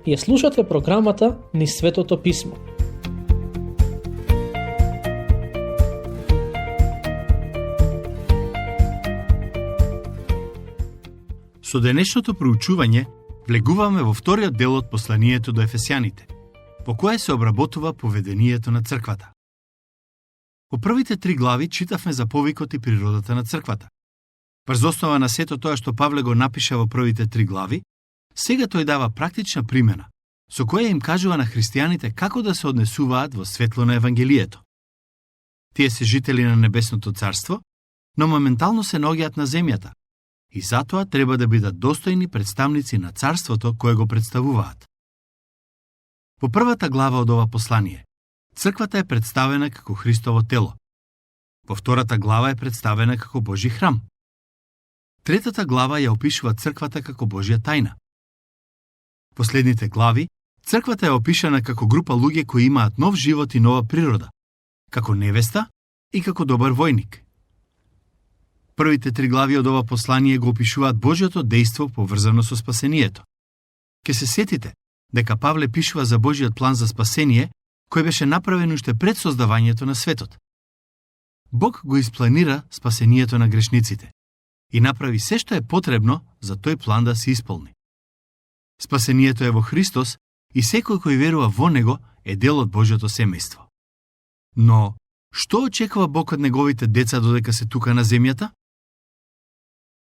Ја слушате програмата Низ Светото Писмо. Со денешното проучување влегуваме во вториот дел од посланието до Ефесјаните, по кое се обработува поведението на црквата. Во првите 3 глави читавме за повикот и природата на црквата. Врз основа на сето тоа што Павле го напиша во првите 3 глави, сега тој дава практична примена, со која им кажува на христијаните како да се однесуваат во светло на Евангелието. Тие се жители на Небесното царство, но моментално се наоѓаат на земјата, и затоа треба да бидат достојни представници на царството кое го представуваат. Во првата глава од ова послание, црквата е представена како Христово тело. Во втората глава е представена како Божји храм. Третата глава ја опишува црквата како Божја тајна. Последните глави, црквата е опишана како група луѓе кои имаат нов живот и нова природа, како невеста и како добар војник. Првите 3 глави од ова послание го опишуваат Божјото дејство поврзано со спасението. Ке се сетите дека Павле пишува за Божјиот план за спасение, кој беше направен уште пред создавањето на светот. Бог го испланира спасението на грешниците и направи се што е потребно за тој план да се исполни. Спасението е во Христос и секој кој верува во Него е дел од Божјото семејство. Но, што очекува Бог од неговите деца додека се тука на земјата?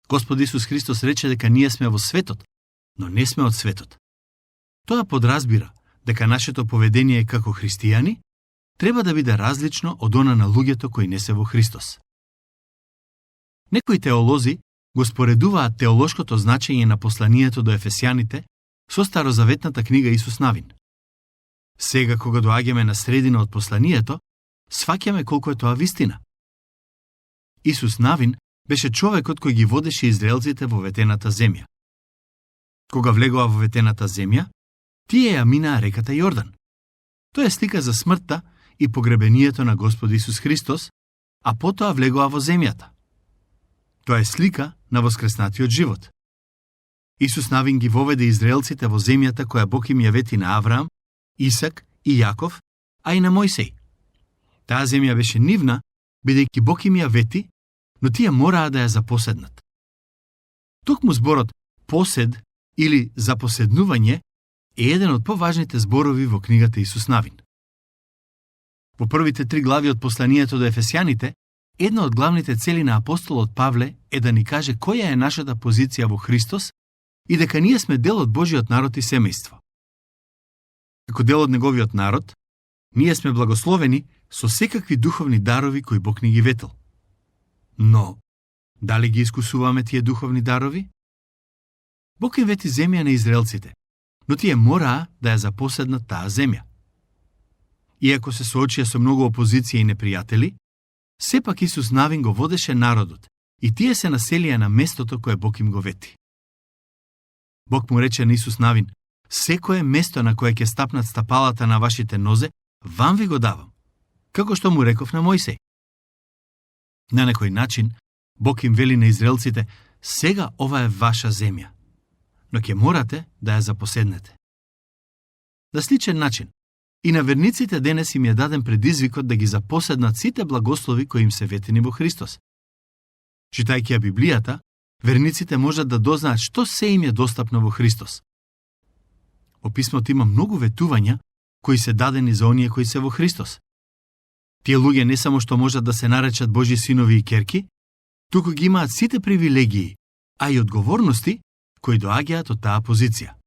Господ Исус Христос рече дека ние сме во светот, но не сме од светот. Тоа подразбира дека нашето поведение како христијани треба да биде различно од она на луѓето кои не се во Христос. Некои теолози го споредуваат теолошкото значење на посланието до Ефесјаните со старозаветната книга Исус Навин. Сега, кога доаѓаме на средина од посланието, сфаќаме колку е тоа вистина. Исус Навин беше човекот кој ги водеше израелците во ветената земја. Кога влегува во ветената земја, тие ја минаа реката Јордан. Тоа е слика за смртта и погребението на Господ Исус Христос, а потоа влегува во земјата. Тоа е слика на воскреснатиот живот. Исус Навин ги воведе израелците во земјата која Бог им ја вети на Авраам, Исак и Јаков, а и на Мојсей. Таа земја беше нивна, бидејќи Бог им ја вети, но тие мораа да ја запоседнат. Токму зборот посед или запоседнување е еден од поважните зборови во книгата Исус Навин. Во првите 3 глави од посланието до Ефесјаните, една од главните цели на апостолот Павле е да ни каже која е нашата позиција во Христос и дека ние сме дел од Божиот народ и семејство. Како дел од неговиот народ, ние сме благословени со секакви духовни дарови кои Бог ни ги ветил. Но, дали ги искусуваме тие духовни дарови? Бог им вети земја на израелците, но тие мораа да ја запоседнат таа земја. Иако се соочија со многу опозиција и непријатели, сепак Исус Навин го водеше народот и тие се населија на местото кое Бог им го вети. Бог му рече на Исус Навин: секое место на кое ќе стапнат стапалата на вашите нозе, вам ви го давам, како што му реков на Мојсей. На некој начин, Бог им вели на израелците: сега ова е ваша земја, но ќе морате да ја запоседнете. На сличен начин, и на верниците денес им ја даден предизвикот да ги запоседнат сите благослови кои им се ветени во Христос. Читајќи ја Библијата, верниците можат да дознаат што се им е достапно во Христос. Во писмото има многу ветувања кои се дадени за оние кои се во Христос. Тие луѓе не само што можат да се наречат Божји синови и ќерки, туку ги имаат сите привилегии, а и одговорности кои доаѓаат од таа позиција.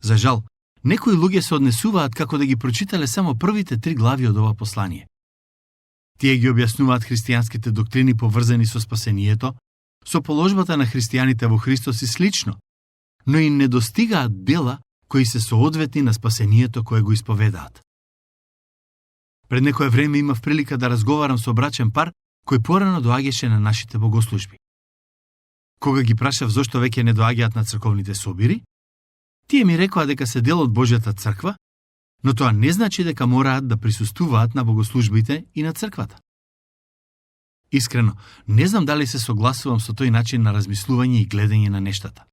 За жал, некои луѓе се однесуваат како да ги прочитале само првите 3 глави од ова послание. Тие ги објаснуваат христијанските доктрини поврзани со спасението, со положбата на христијаните во Христос и слично, но и не достигаат дела кои се соодветни на спасението кое го исповедаат. Пред некое време имав прилика да разговарам со брачен пар кој порано доаѓаше на нашите богослужби. Кога ги прашав зошто веќе не доаѓаат на црковните собири, тие ми рекоа дека се дел од Божјата црква, но тоа не значи дека мораат да присуствуваат на богослужбите и на црквата. Искрено, не знам дали се согласувам со тој начин на размислување и гледање на нештата.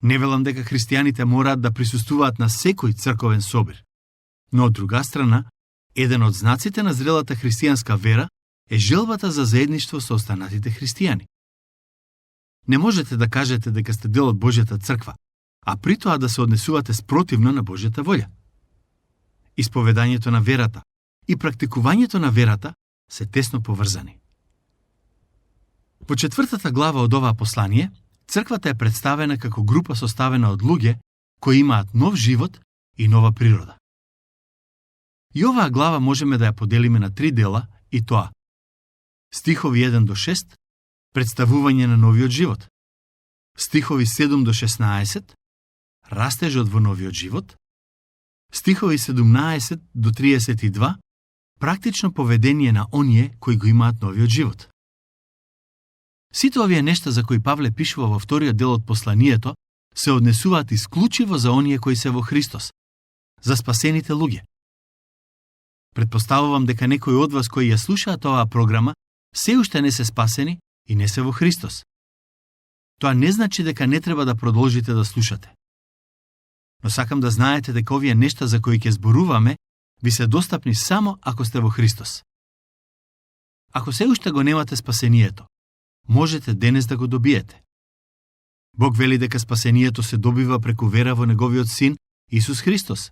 Не велам дека христијаните мораат да присуствуваат на секој црковен собир. Но од друга страна, еден од знаците на зрелата христијанска вера е желбата за заедништво со останатите христијани. Не можете да кажете дека сте дел од Божјата црква, а при тоа да се однесувате спротивно на Божјата волја. Исповедањето на верата и практикувањето на верата се тесно поврзани. Во 4 глава од оваа послание, црквата е представена како група составена од луѓе кои имаат нов живот и нова природа. И оваа глава можеме да ја поделиме на 3 дела, и тоа: стихови 1 до 6, представување на новиот живот; стихови 7 до 16, растежот во новиот живот; стихови 17 до 32, практично поведение на оние кои го имаат новиот живот. Сите овие нешта за кои Павле пишува во вториот дел од посланието се однесуваат исклучиво за оние кои се во Христос, за спасените луѓе. Предпоставувам дека некои од вас кои ја слушаат оваа програма се уште не се спасени и не се во Христос. Тоа не значи дека не треба да продолжите да слушате. Но сакам да знаете дека овие нешта за кои ќе зборуваме ви се достапни само ако сте во Христос. Ако се уште го немате спасението, можете денес да го добиете. Бог вели дека спасението се добива преку вера во Неговиот Син, Исус Христос.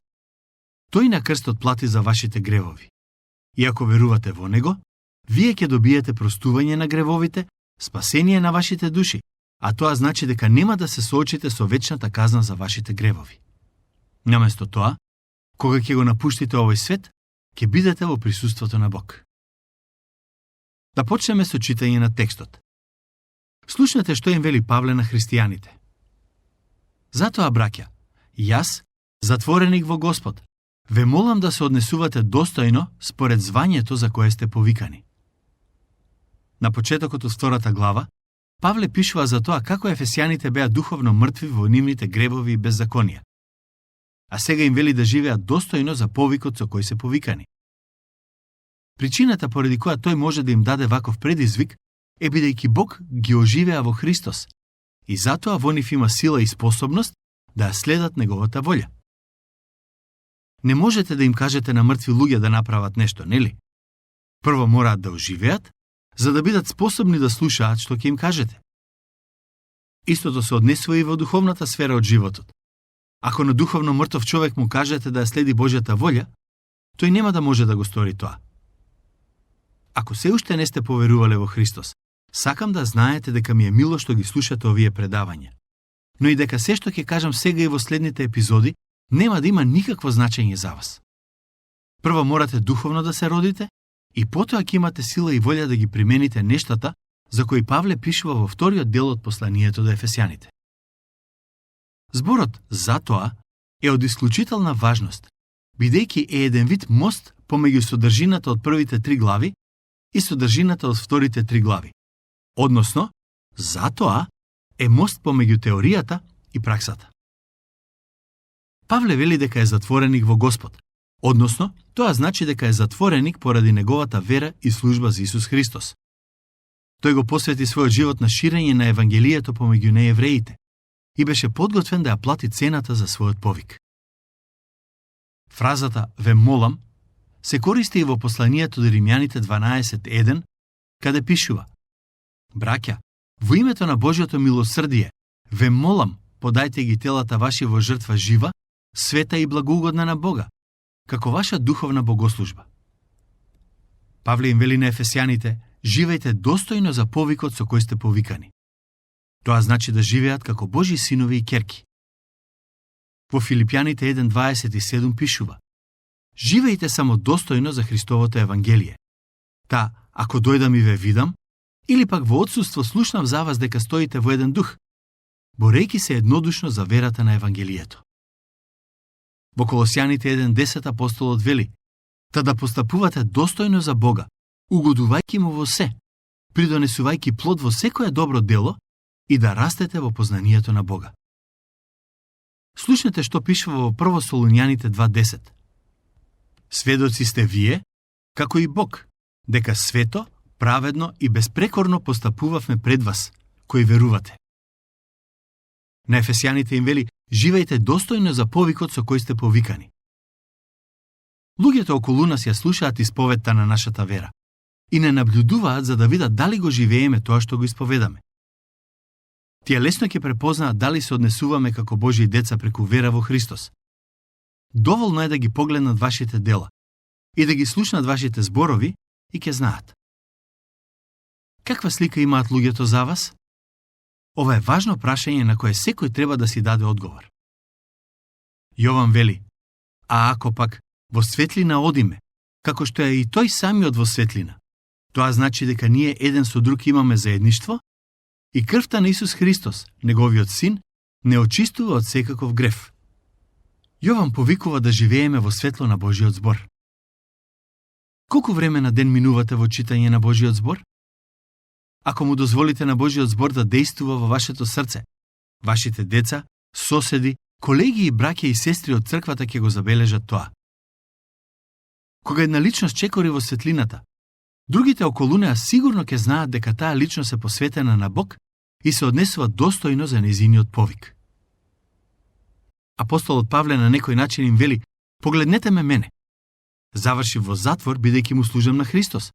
Тој на крстот плати за вашите гревови. И ако верувате во Него, вие ќе добиете простување на гревовите, спасение на вашите души, а тоа значи дека нема да се соочите со вечната казна за вашите гревови. Наместо тоа, кога ќе го напуштите овој свет, ќе бидете во присуството на Бог. Да почнеме со читање на текстот. Слушнете што им вели Павле на христијаните. Затоа, браќа, јас, затвореник во Господ, ве молам да се однесувате достојно според звањето за кое сте повикани. На почетокот од 2 глава, Павле пишува за тоа како ефесијаните беа духовно мртви во нивните гревови и беззаконија. А сега им вели да живеат достојно за повикот со кој се повикани. Причината поради која тој може да им даде ваков предизвик е бидејќи Бог ги оживеа во Христос и затоа во нив има сила и способност да ја следат Неговата волја. Не можете да им кажете на мртви луѓе да направат нешто, нели? Прво мораат да оживеат, за да бидат способни да слушаат што ќе им кажете. Истото се однесува и во духовната сфера од животот. Ако на духовно мртов човек му кажете да ја следи Божјата волја, тој нема да може да го стори тоа. Ако се уште не сте поверувале во Христос, сакам да знаете дека ми е мило што ги слушате овие предавања. Но и дека се што ќе кажам сега и во следните епизоди, нема да има никакво значење за вас. Прво морате духовно да се родите и потоа ќе имате сила и волја да ги примените нештата за кои Павле пишува во вториот дел од посланието до Ефесјаните. Зборот «затоа» е од исклучителна важност, бидејќи е еден вид мост помеѓу содржината од првите 3 глави и содржината од вторите 3 глави. Односно, затоа е мост помеѓу теоријата и праксата. Павле вели дека е затвореник во Господ, односно, тоа значи дека е затвореник поради неговата вера и служба за Исус Христос. Тој го посвети својот живот на ширење на Евангелието помеѓу неевреите и беше подготвен да ја плати цената за својот повик. Фразата «ве молам» се користи и во посланието до Римјаните 12.1, каде пишува: Браќа, во името на Божјото милосрдие, ве молам, подајте ги телата ваши во жртва жива, света и благоугодна на Бога, како ваша духовна богослужба. Павле им вели на ефесјаните: живејте достојно за повикот со кој сте повикани. Тоа значи да живеат како Божји синови и ќерки. Во Филипјаните 1.27 пишува: живејте само достојно за Христовото Евангелие. Та, ако дојдам и ве видам, или пак во отсуство слушнав за вас дека стоите во еден дух, борејќи се еднодушно за верата на Евангелието. Во Колосјаните 1.10 апостолот вели: та да постапувате достојно за Бога, угодувајќи му во се, придонесувајќи плод во секое добро дело и да растете во познанието на Бога. Слушнете што пишува во Прво Солуњаните 2.10. Сведоци сте вие, како и Бог, дека свето, праведно и безпрекорно постапувавме пред вас, кои верувате. На Ефесјаните им вели: живејте достојно за повикот со кој сте повикани. Луѓето околу нас ја слушаат исповедта на нашата вера и не наблюдуваат за да видат дали го живееме тоа што го исповедаме. Тие лесно ќе препознаат дали се однесуваме како Божји деца преку вера во Христос. Доволно е да ги погледнат вашите дела и да ги слушнат вашите зборови и ќе знаат. Каква слика имаат луѓето за вас? Ова е важно прашање на кое секој треба да си даде одговор. Јован вели: а ако пак во светлина одиме, како што е и тој самиот во светлина, тоа значи дека ние еден со друг имаме заедништво и крвта на Исус Христос, неговиот син, не очистува од секаков грев. Јован повикува да живееме во светло на Божиот збор. Колку време на ден минувате во читање на Божиот збор? Ако му дозволите на Божиот збор да действува во вашето срце, вашите деца, соседи, колеги и браќа и сестри од црквата ќе го забележат тоа. Кога една личност чекори во светлината, другите околу неа сигурно ќе знаат дека таа личност е посветена на Бог и се однесува достојно за нејзиниот повик. Апостолот Павле на некој начин им вели: погледнете ме мене. Завршив во затвор бидејќи му служам на Христос.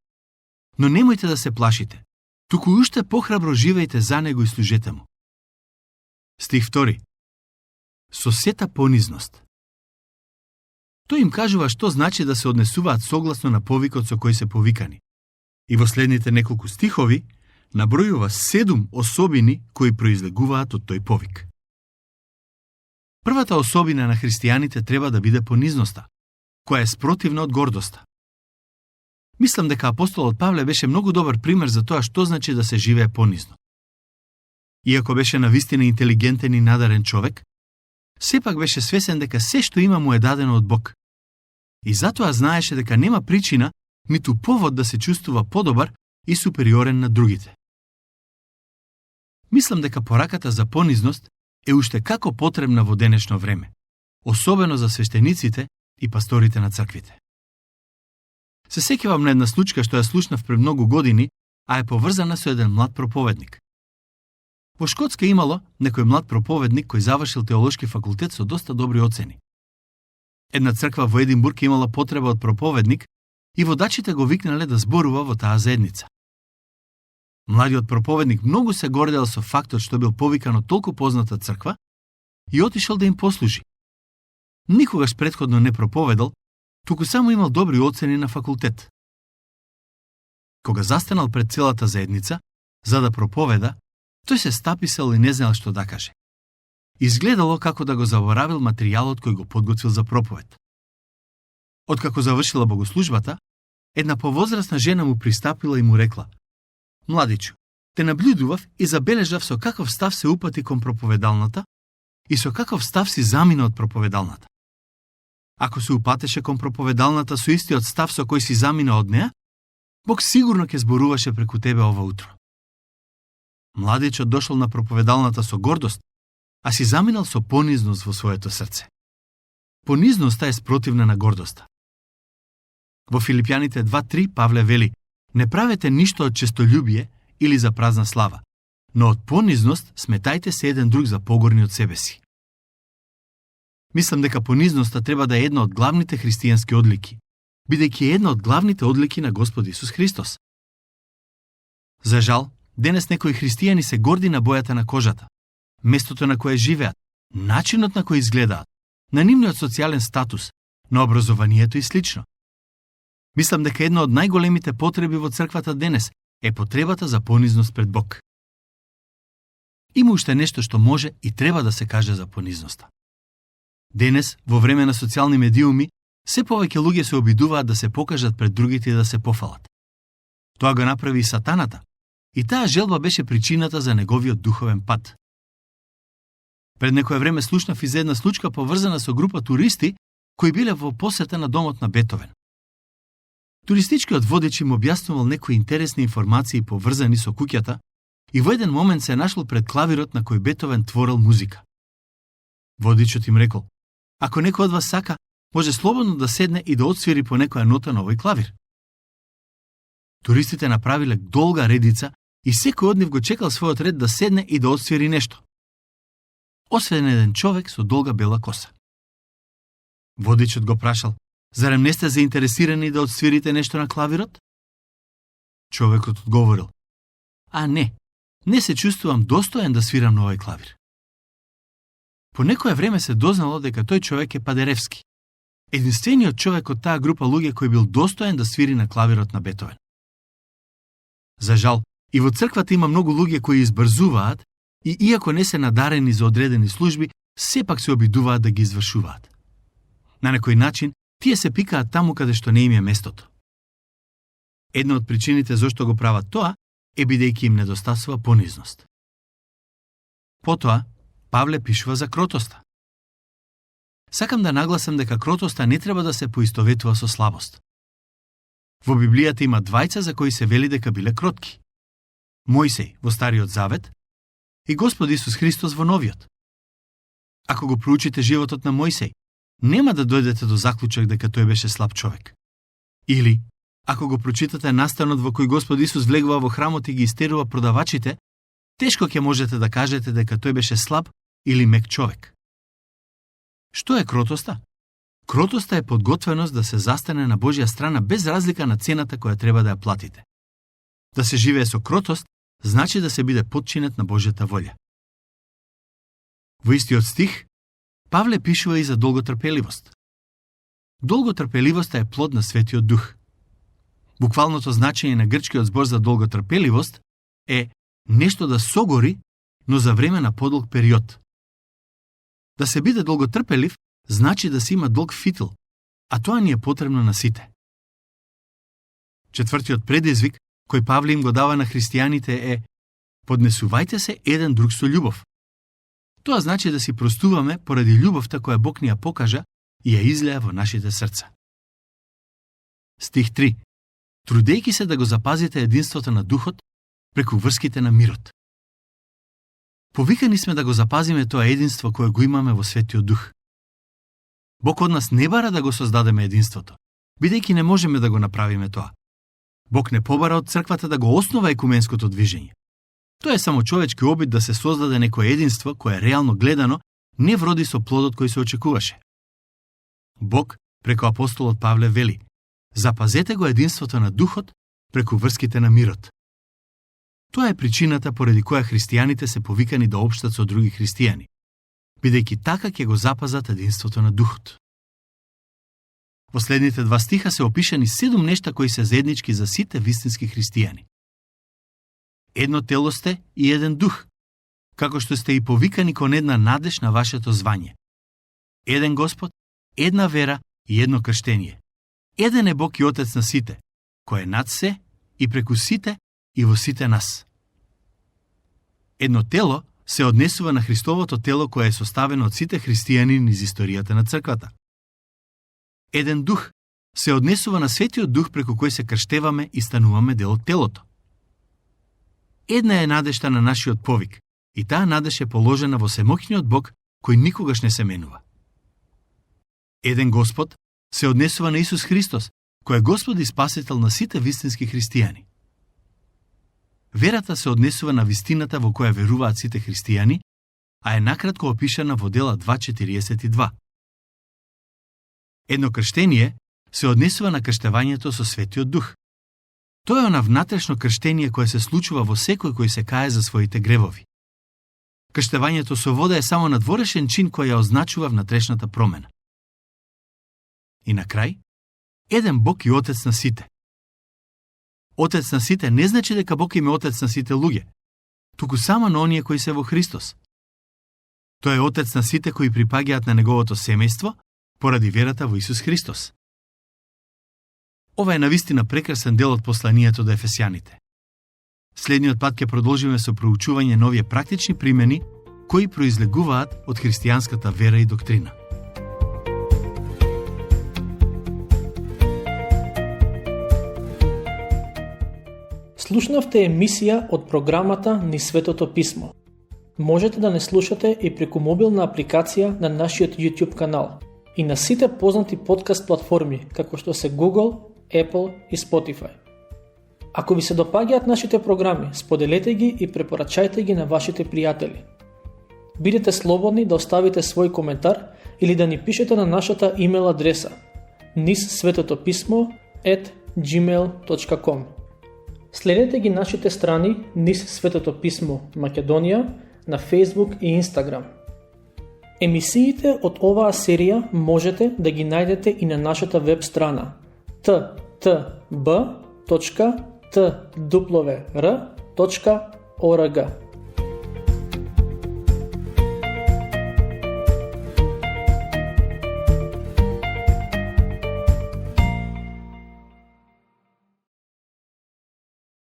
Но немојте да се плашите. Туку уште похрабро живејте за него и служете му. Стих 2. Со сета понизност. Тој им кажува што значи да се однесуваат согласно на повикот со кој се повикани. И во следните неколку стихови набројува 7 особини кои произлегуваат од тој повик. Првата особина на христијаните треба да биде понизноста, која е спротивна од гордоста. Мислам дека апостолот Павле беше многу добар пример за тоа што значи да се живее понизно. Иако беше навистина интелигентен и надарен човек, сепак беше свесен дека се што има му е дадено од Бог. И затоа знаеше дека нема причина, ниту повод да се чувствува подобар и супериорен на другите. Мислам дека пораката за понизност е уште како потребна во денешно време, особено за свештениците и пасторите на црквите. Се сеќавам на една случка што ја слушнав пред многу години, а е поврзана со еден млад проповедник. Во Шкотска имало некој млад проповедник кој завршил теолошки факултет со доста добри оцени. Една црква во Единбург имала потреба од проповедник и водачите го викнале да зборува во таа заедница. Младиот проповедник многу се гордел со фактот што бил повикан од толку позната црква и отишел да им послужи. Никогаш претходно не проповедал, туку само имал добри оцени на факултет. Кога застанал пред целата заедница, за да проповеда, тој се стаписал и не знаел што да каже. Изгледало како да го заборавил материјалот кој го подготвил за проповед. Откако завршила богослужбата, една повозрасна жена му пристапила и му рекла: младичу, те наблюдував и забележав со каков став се упати кон проповедалната и со каков став си замина од проповедалната. Ако се упатеше кон проповедалната со истиот став со кој си замина од неа, Бог сигурно ќе зборуваше преку тебе ова утро. Младичот дошол на проповедалната со гордост, а си заминал со понизност во своето срце. Понизноста е спротивна на гордоста. Во Филипјаните 2:3 Павле вели: не правете ништо од честолюбие или за празна слава, но од понизност сметајте се еден друг за погорни од себе си. Мислам дека понизноста треба да е една од главните христијански одлики, бидејќи е една од главните одлики на Господ Исус Христос. За жал, денес некои христијани се горди на бојата на кожата, местото на кое живеат, начинот на кој изгледаат, на нивниот социјален статус, на образованието и слично. Мислам дека една од најголемите потреби во црквата денес е потребата за понизност пред Бог. Има уште нешто што може и треба да се каже за понизноста. Денес, во време на социјални медиуми, се повеќе луѓе се обидуваат да се покажат пред другите и да се пофалат. Тоа го направи и сатаната, и таа желба беше причината за неговиот духовен пат. Пред некое време слушнав и за една случка поврзана со група туристи кои биле во посета на домот на Бетовен. Туристичкиот водеч им објаснувал некои интересни информации поврзани со куќата и во еден момент се нашол пред клавирот на кој Бетовен творел музика. Водичот им рекол: ако некој од вас сака, може слободно да седне и да отсвири по некоја нота на овој клавир. Туристите направиле долга редица и секој од нив го чекал својот ред да седне и да отсвири нешто. освен еден човек со долга бела коса. Водичот го прашал: зарем не сте заинтересирани да отсвирите нешто на клавирот? Човекот одговорил: а не се чувствувам достоен да свирам на овој клавир. По некое време се дознало дека тој човек е Падеревски, единствениот човек од таа група луѓе кој бил достоен да свири на клавирот на Бетовен. За жал, и во црквата има многу луѓе кои избрзуваат и иако не се надарени за одредени служби, сепак се обидуваат да ги извршуваат. На некој начин, тие се пикаат таму каде што не им е местото. Една од причините зашто го прават тоа е бидејќи им недостасува понизност. Потоа, Павле пишува за кротоста. Сакам да нагласам дека кротоста не треба да се поистоветува со слабост. Во Библијата има двајца за кои се вели дека биле кротки. Мојсей во Стариот Завет и Господ Исус Христос во Новиот. Ако го проучите животот на Мојсей, нема да дојдете до заклучок дека тој беше слаб човек. Или, ако го прочитате настанот во кој Господ Исус влегува во храмот и ги истерува продавачите, тешко ќе можете да кажете дека тој беше слаб или мек човек. Што е кротоста? Кротоста е подготвеност да се застане на Божја страна без разлика на цената која треба да ја платите. Да се живее со кротост значи да се биде подчинет на Божјата волја. Во истиот стих, Павле пишува и за долготрпеливост. Долготрпеливоста е плод на Светиот Дух. Буквалното значење на грчкиот збор за долготрпеливост е нешто да согори, но за време на подолг период. Да се биде долготрпелив значи да се има долг фитил, а тоа ни е потребно на сите. Четвртиот предизвик кој Павле им го дава на христијаните е: поднесувајте се еден друг со љубов. Тоа значи да си простуваме поради љубовта која Бог ни ја покажа и ја излеа во нашите срца. Стих 3. Трудејќи се да го запазите единството на духот преку врските на мирот. Повикани сме да го запазиме тоа единство кое го имаме во Светиот Дух. Бог од нас не бара да го создадеме единството, бидејќи не можеме да го направиме тоа. Бог не побара од црквата да го основа екуменското движење. Тоа е само човечки обид да се создаде некое единство кое реално гледано не вроди со плодот кој се очекуваше. Бог преку апостолот Павле вели: запазете го единството на духот преку врските на мирот. Тоа е причината поради која христијаните се повикани да општат со други христијани, бидејќи така ќе го запазат единството на духот. Во следните два стиха се опишани 7 нешта кои се заеднички за сите вистински христијани. Едно тело сте и еден дух, како што сте и повикани кон една надеж на вашето звање. Еден Господ, една вера и едно крштение. Еден е Бог и Отец на сите, кој е над се и преку сите и во сите нас. Едно тело се однесува на Христовото тело кое е составено од сите христијани низ историјата на црквата. Еден дух се однесува на Светиот Дух преку кој се крштеваме и стануваме дел од телото. Една е надежта на нашиот повик и таа надеж е положена во семоќниот Бог кој никогаш не се менува. Еден Господ се однесува на Исус Христос, кој е Господ и Спасител на сите вистински христијани. Верата се однесува на вистината во која веруваат сите христијани, а е накратко опишана во дела 2.42. Едно крштение се однесува на крштевањето со Светиот Дух. Тоа е она внатрешно крштение кое се случува во секој кој се кае за своите гревови. Крштевањето со вода е само надворешен чин кој ја означува внатрешната промена. И на крај, еден Бог и Отец на сите. Отец на сите не значи дека Бог им е Отец на сите луѓе, туку само на оние кои се во Христос. Тој е Отец на сите кои припаѓаат на неговото семејство поради верата во Исус Христос. Ова е навистина прекрасен дел од посланието до Ефесјаните. Следниот пат ќе продолжиме со проучување на овие практични примени кои произлегуваат од христијанската вера и доктрина. Слушнавте емисија од програмата Низ Светото Писмо. Можете да не слушате и преку мобилна апликација на нашиот YouTube канал и на сите познати подкаст платформи како што се Google, Apple и Spotify. Ако ви се допаѓаат нашите програми, споделете ги и препорачајте ги на вашите пријатели. Бидете слободни да оставите свој коментар или да ни пишете на нашата имейл адреса nissvetotopисmo@gmail.com. Следете ги нашите страни Низ Светото писмо Македонија на Facebook и Instagram. Емисиите од оваа серија можете да ги најдете и на нашата веб страна ttb.twr.org.